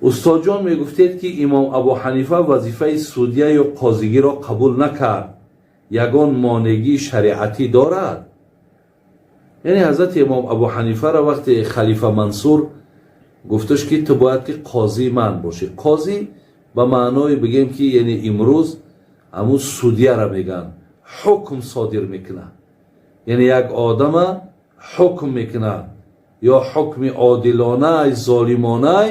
Устодҷон, мегуфтед, ки имом Абу Ҳанифа вазифаи судья ё қозигиро қабул накард, ягон монеъгии шариатӣ дорад? Яъне ҳазрати имом Абу Ҳанифаро вақте халифа Мансур гуфташ, ки ту бояд ки қозии ман бошӣ. Қозӣ ба маъное бигем, ки яъне имрӯз ҳамун судья ра мегӯянд, ҳукм содир мекунад, яъне як одама ҳукм мекунад ё ҳукми одилонай, золимонай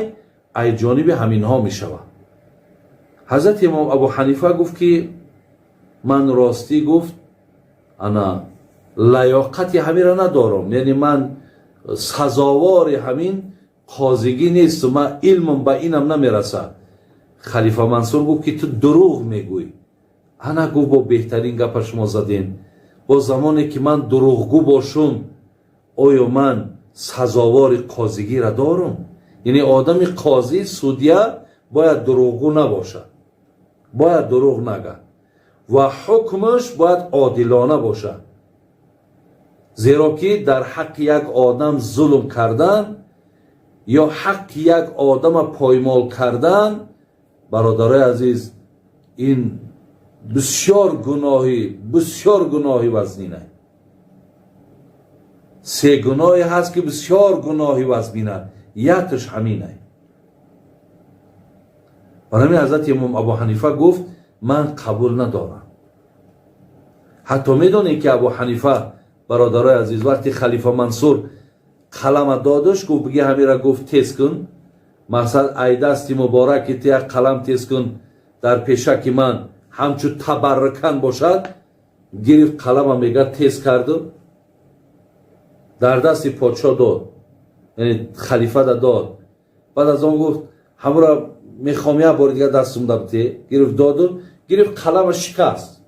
ай ҷониби ҳаминҳо мешавад. Ҳазрати имом Абу Ҳанифа гуфт, ки ман ростӣ гуфт, ана лаёқати ҳаминро надорам, яъне ман сазовори ҳамин қозигӣ несту, ман илмам ба инам намерасад. Халифа Мансур гуфт, ки ту дурӯғ мегӯй. Ана гуфт, бо беҳтарин гапа шумо задем. Бо замоне ки ман дурӯғгӯ бошум, оё ман сазовори қозигиро дорум? Яъне одами қозӣ, судья бояд дурӯғгӯ набошад, бояд дурӯғ нага ва ҳукмаш бояд одилона бошад, зеро ки дар ҳаққи як одам зулм кардан ё ҳаққи як одама поймол кардан, бародарои азиз, ин бисёр гуноҳи, бисёр гуноҳи вазнина. Се гуноҳе ҳаст, ки бисёр гуноҳи вазнина, якташ ҳаминай. Барои ҳамин ҳазрати имом Абу Ҳанифа гуфт: ман қабул надорам. Ҳатто медонед, ки Абу Ҳанифа, бародарои азиз, вақти халифа Мансур қалама додаш, гуфт: биги ҳамира, гуфт, тез кун, мақсад ай дасти мубораки ту як қалам тез кун, дар пешаки ман ҳамчу табаррукан бошад. Гирифт қалама, мега, тез карду дар дасти подшо дод, яъне халифада дод. Баъд аз он гуфт: ҳамура мехоҳам як бори дигар дастум да бите. Гирифт, доду, гирифт, қалама шикаст.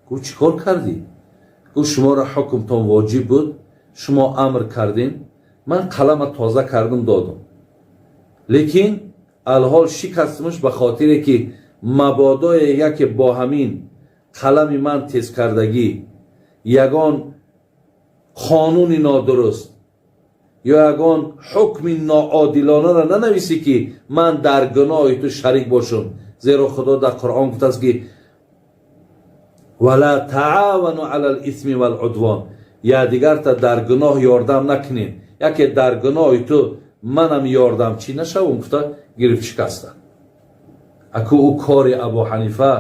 Гуфт: чӣ кор кардӣ? Гуфт: шуморо ҳукмтон воҷиб буд, шумо амр кардем, ман қалама тоза кардам, додум, лекин алҳол шикастмаш, ба хотире ки мабодое яке бо ҳамин қалами ман тезкардагӣ ягон қонуни нодуруст ё ягон ҳукми ноодилонаро нанависӣ, ки ман дар гуноҳи ту шарик бошам. Зеро Худо дар Қуръон гуфтааст, ки ولا تعاونوا على الإثم والعدوان, якдигарта дар гуноҳ ёрдам накунем, яке дар гуноҳи ту манам ёрдамчӣ нашавам. Гуфта, гирифт, шикаста. Аку ӯ кори Абу Ҳанифа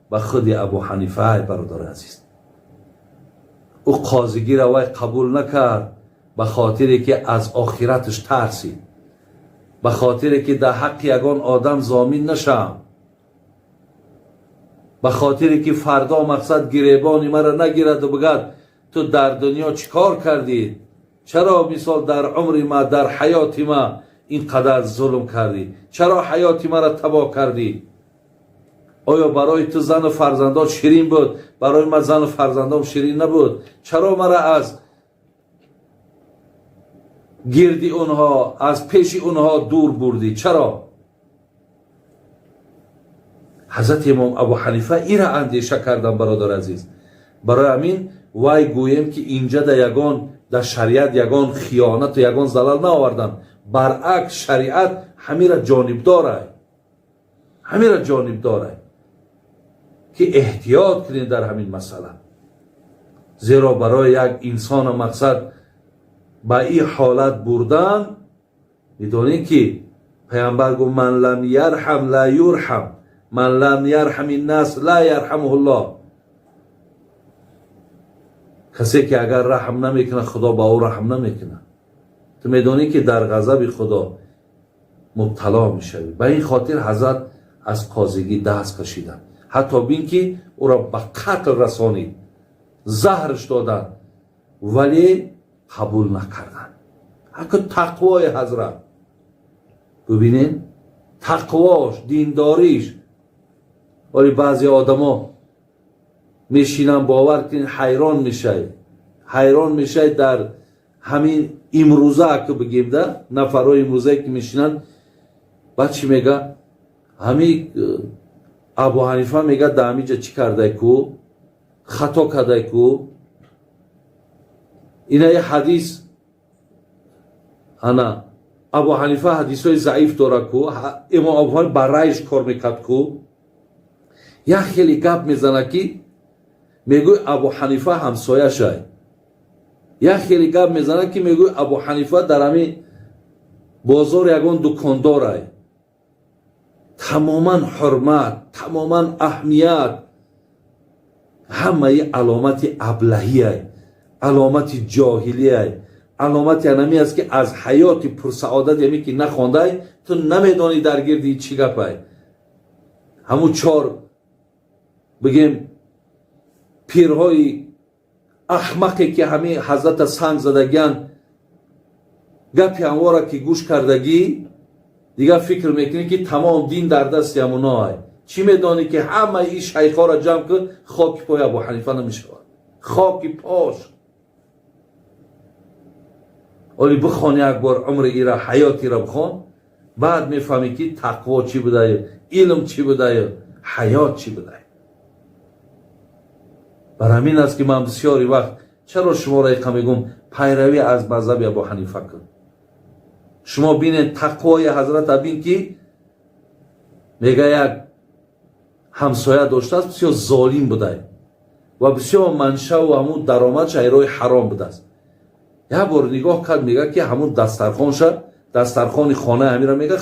ба худи Абу Ҳанифа, ай бародари азиз, ӯ қозигиро вай қабул накард, ба хотире ки аз охираташ тарсид, ба хотире ки дар ҳаққи ягон одам зомин нашам, ба хотире ки фардо, мақсад, гиребони маро нагираду бигӯяд: ту дар дунё чӣ кор кардӣ, чаро, мисол, дар умри ма, дар ҳаёти ма ин қадар зулм кардӣ, чаро ҳаёти маро табоҳ кардӣ? Оё барои ту зану фарзандон ширин буд? Барои ман зану фарзандом ширин набуд? Чаро мара аз гирди онҳо, аз пеши онҳо дур бурдӣ, чаро? Ҳазрати имом Абу Ҳанифа ира андеша кардам, бародари азиз. Барои ҳамин вай гӯем, ки инҷа да ягон дар шариат ягон хиёнату ягон залал наоварданд. Баръакс, шариат ҳамира ҷонибдорай, ҳамира ҷонибдорай, ки эҳтиёт кунед дар ҳамин масъала, зеро барои як инсона, мақсад, ба ин ҳолат бурдан, медонед, ки паямбар гуфт: من لم يرحم لا يرحم، من لم يرحم الناس لا يرحمه الله. Касе ки агар раҳм намекунад, Худо ба ӯ раҳм намекунад. Ту медонӣ, ки дар ғазаби Худо мубтало мешавӣ. Ба ин хотир ҳазрат аз қозигӣ даст кашиданд. Ҳатто бин, ки ӯро ба қатл расонид, заҳрш доданд, вале қабул накарданд. Ҳаку тақвои ҳазрат бибинед, тақвош, диндориш. Вале баъзе одамо мешинанд, бовар кунед, ҳайрон мешавед, ҳайрон мешавед. Дар ҳамин имрӯза аку бигем, да нафарҳои имрӯзае ки мешинанд, баъд чӣ мега? Ҳами Абу Ҳанифа мега, дар ҳамиҷа чӣ кардай ку, хато кардай ку, ина я ҳадис ана Абу Ҳанифа ҳадисҳои заиф дорад ку, имом Абу Ҳанифа ба райш кор мекард ку. Як хеле гап мезанад, ки мегӯй Абу Ҳанифа ҳамсояшай. Як хеле гап мезанад, ки мегӯй Абу Ҳанифа дар ҳамин бозор ягон дукондорай. Тамоман ҳурмат, тамоман аҳамият, ҳамаи аломати аблаҳиай, аломати ҷоҳилиай, аломати анами аст, ки аз ҳаёти пурсаодат яме ки нахондай, ту намедонӣ дар гирди чӣ гапай. Ҳамун чор, бигем, пирҳои аҳмақе, ки ҳамин ҳазрата санг задагиян, гапи ҳамвора ки гӯш кардагӣ, дигар фикр мекунӣ, ки тамом дин дар дасти ҳамуноай. Чӣ медонӣ, ки ҳамаи ин шайхҳоро ҷамъ кун, хоки пои Абу Ҳанифа намешавад, хоки пош. Оли бихон як бор умри ира, ҳаёти ира бихон, баъд мефаҳмӣ, ки тақво чӣ будаю, илм чӣ будаю, ҳаёт чӣ будаю. Бар ҳамин аст, ки ман бисёри вақт чаро шуморо иқа мегӯм: пайравӣ аз мазҳаби Абу Ҳанифа кун. Шумо бинед тақвои ҳазрата, бин, ки мега як ҳамсоя доштааст, бисёр золим будай ва бисёр маншаву ҳамун даромадш айрои ҳаром будааст. Як бор нигоҳ кард, мега, ки ҳамун дастархонша, дастархони хонаи ҳамира, мега,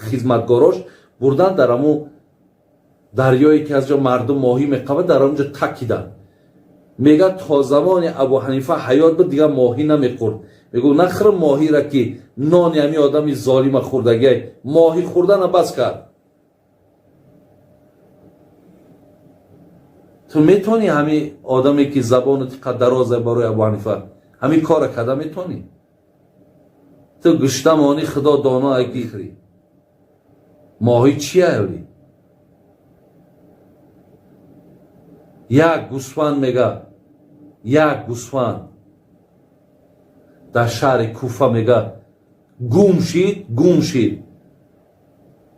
хизматгорош бурдан, дар ҳамун дарёе, ки аз ҷо мардум моҳӣ меқабад, дар ҳамунҷо такидан. Мега, то замони Абу Ҳанифа ҳаёт буд, дигар моҳӣ намехӯрд. Мегӯ, нахӯр моҳира, ки нони ҳами одами золима хӯрдагиай. Моҳӣ хӯрдана бас кард. Ту метавонӣ, ҳами одаме, ки забону тиқа дароза, барои Абу Ҳанифа ҳамин кора карда метавонӣ? Ту гушта монӣ, худо доно ай гихри. Моҳӣ чи али? Як гӯсфанд, мега, як гӯсфанд дар шаҳри Куфа, мега, гум шид, гум шид.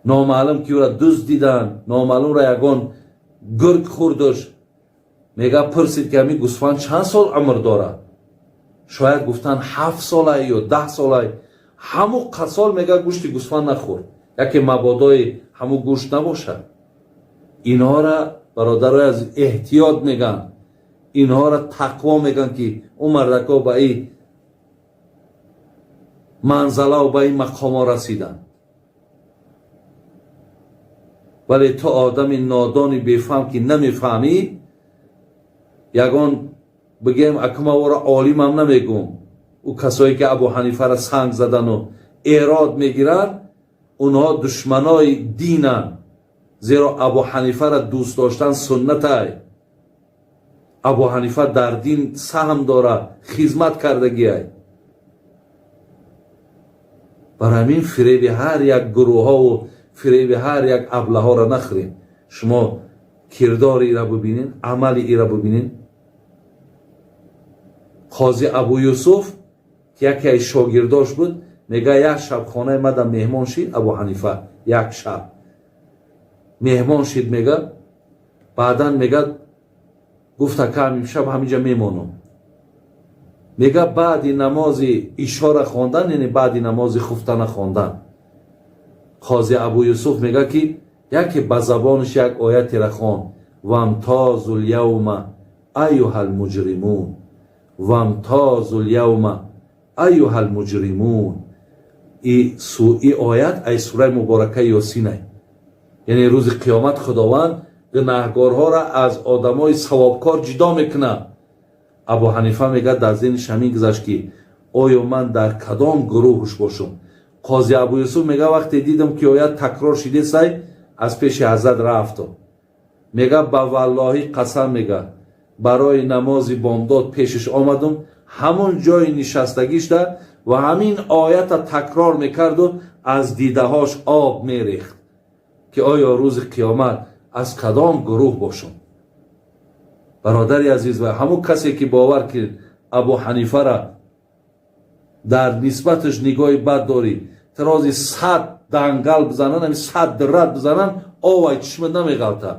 Номаълум ки ӯра дузд дидан, номаълумра ягон гург хӯрдуш. Мега, пурсид, ки ҳамин гӯсфанд чанд сол умр дорад? Шояд гуфтан 7 солай ё 10 солай. Ҳамун қасол, мега, гӯшти гӯсфанд нахӯрд, яке мабодои ҳамун гӯшт набошад. Инҳора, бародарои аз, эҳтиёт меган, инҳоро тақво меган, ки ӯ мардако ба и манзалаву ба ин мақомо расиданд. Вале ту одами нодони бефаҳм, ки намефаҳмӣ, ягон, бигем, акмаворо олимам намегум. Ӯ касое, ки Абу Ҳанифаро санг задану эрод мегиранд, онҳо душманои динанд, зеро Абу Ҳанифаро дӯст доштан суннатай. Абу Ҳанифа дар дин саҳм дорад, хизмат кардагиай. Бар ҳамин фиреби ҳар як гурӯҳову фиреби ҳар як аблаҳоро нахӯрем. Шумо кирдори ира бибинед, амали ира бибинед. Қози Абу Юсуф, ки яке аз шогирдош буд, мега, як шаб хонаи мада меҳмон шид Абу Ҳанифа, як шаб меҳмон шид. Мега, баъдан, мега, гуфт: «Ака, имшаб ҳаминҷа мемонам». Мега, баъди намози ишора хондан, яъне баъди намози хуфтана хондан, қози Абу Юсуф мега, ки яке ба забонаш як оятера хон: «وامتازوا اليوم أيها المجرمون، وامتازوا اليوم أيها المجرمون». И оят ай сураи муборакаи Ёсинай. Яъне рӯзи қиёмат Худованд гунаҳгорҳоро аз одамои савобкор ҷудо мекунад. Абу Ҳанифа мегӯяд, дар зеҳниш ҳамин гузашт, ки оё ман дар кадом гурӯҳуш бошум? Қози Абу Юсуф мега, вақте дидам, ки оят такрор шидесай, аз пеши ҳазрат рафтам. Мега, ба валлоҳӣ қасам, мега, барои намози бомдод пешаш омадум, ҳамон ҷои нишастагишда ва ҳамин оята такрор мекарду аз дидаҳош об мерехт, ки оё рӯзи қиёмат аз кадом гурӯҳ бошум? Бародари азиз, ва ҳамун касе, ки бовар ки Абу Ҳанифара дар нисбаташ нигоҳи бад дорӣ, тарози 100 дангал бизананд, ами 100 рад бизананд, овай чишмат намеғалта.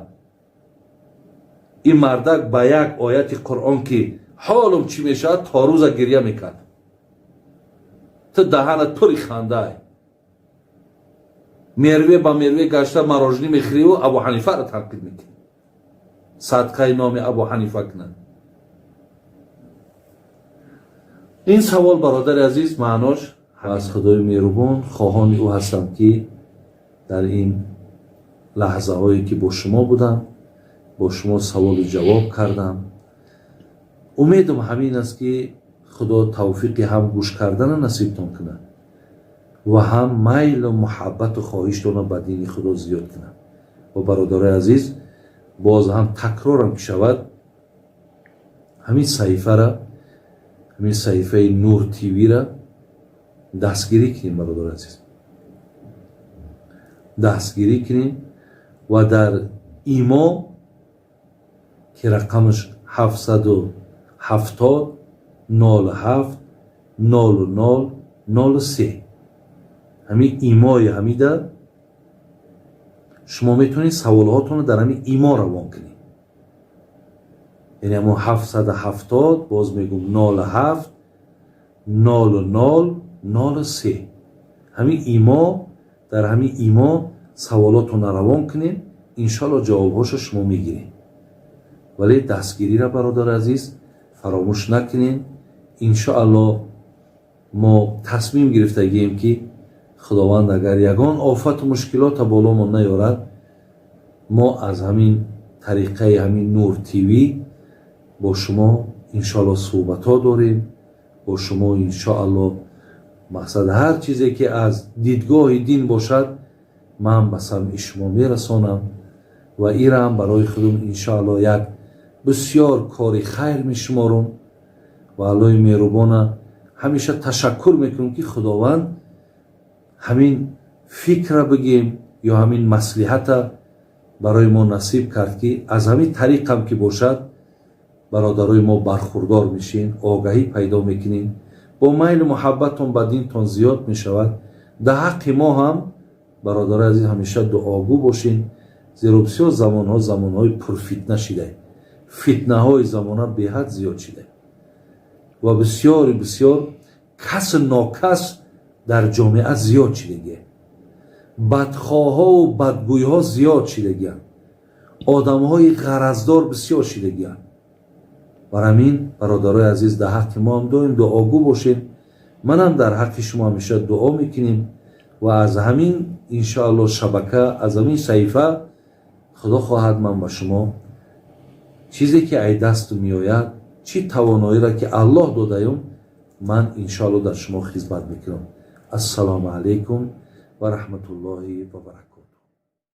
Ин мардак ба як ояти Қуръон, ки ҳолум чӣ мешавад, то рӯза гирья мекард. Ту даҳанат пури хандай. Мерве ба мерве гашта мороженое мехӯриву Абу Ҳанифаро танқид мекунӣ. Садқаи номи Абу Ҳанифа кунад. Ин савол, бародари азиз, маънош аз Худои меҳрубон хоҳони ӯ ҳастам, ки дар ин лаҳзаҳое, ки бо шумо будам, бо шумо саволу ҷавоб кардам, умедам ҳамин аст, ки Худо тавфиқи ҳам гӯш кардана насибтон кунад ва ҳам майлу муҳаббату хоҳиштона ба дини Худо зиёд кунад. Ва, бародарои азиз, боз ҳам такрорам ки шавад, ҳамин саҳифара, ҳамин саҳифаи Нур ТВ-ра дастгирӣ кунем, бародари азиз, дастгирӣ кунем ва дар имо, ки рақамаш 770 07 00 03, ҳамин имои ҳамида шумо метавонед саволҳотонро дар ҳамин имо равон кунед. Яъне ҳамон 770, боз мегӯм, 07 00 03, ҳамин имо, дар ҳамин имо саволотонро равон кунед, иншоалло ҷавобҳошо шумо мегиред. Вале дастгириро, бародари азиз, фаромӯш накунед. Иншоалло мо тасмим гирифтагием, ки Худованд агар ягон офату мушкилота боломон наёрад, мо аз ҳамин тариқаи ҳамин Нур ТВ бо шумо иншоалло суҳбатҳо дорем, бо шумо иншоалло. Мақсад, ҳар чизе ки аз дидгоҳи дин бошад, ман ба самъи шумо мерасонам ва ираам барои худум иншоалло як бисёр кори хайр мешуморум ва Аллоҳи меҳрубона ҳамеша ташаккур мекунем, ки Худованд ҳамин фикра бигем ё ҳамин маслиҳата барои мо насиб кард, ки аз ҳамин тариқам ки бошад, бародарои мо бархурдор мешин, огаҳӣ пайдо мекунем, бо майлу муҳаббатон ба динтон зиёд мешавад. Дар ҳаққи мо ҳам, бародарои азиз, ҳамеша дуогӯ бошин, зеро бисёр замонҳо замонҳои пурфитна шида, фитнаҳои замона беҳад зиёд шида ва бисёри бисёр касу нокас дар ҷомеа зиёд шидагия, бадхоҳҳову бадгӯйҳо зиёд шидагиянд, одамҳои ғараздор бисёр шидагиянд. Бар ҳамин, бародарои азиз, дар ҳаққи мо ҳам доим дуогӯ бошед, манам дар ҳаққи шумо ҳамеша дуо мекунем ва аз ҳамин иншоалло шабака, аз ҳамин саҳифа, Худо хоҳад, ман ба шумо чизе ки ай дасту меояд, чӣ тавоноиро ки Аллоҳ додаём, ман иншоалло дар шумо хизмат мекунам. Ассалому алайкум ва раҳматуллоҳи ва баракот.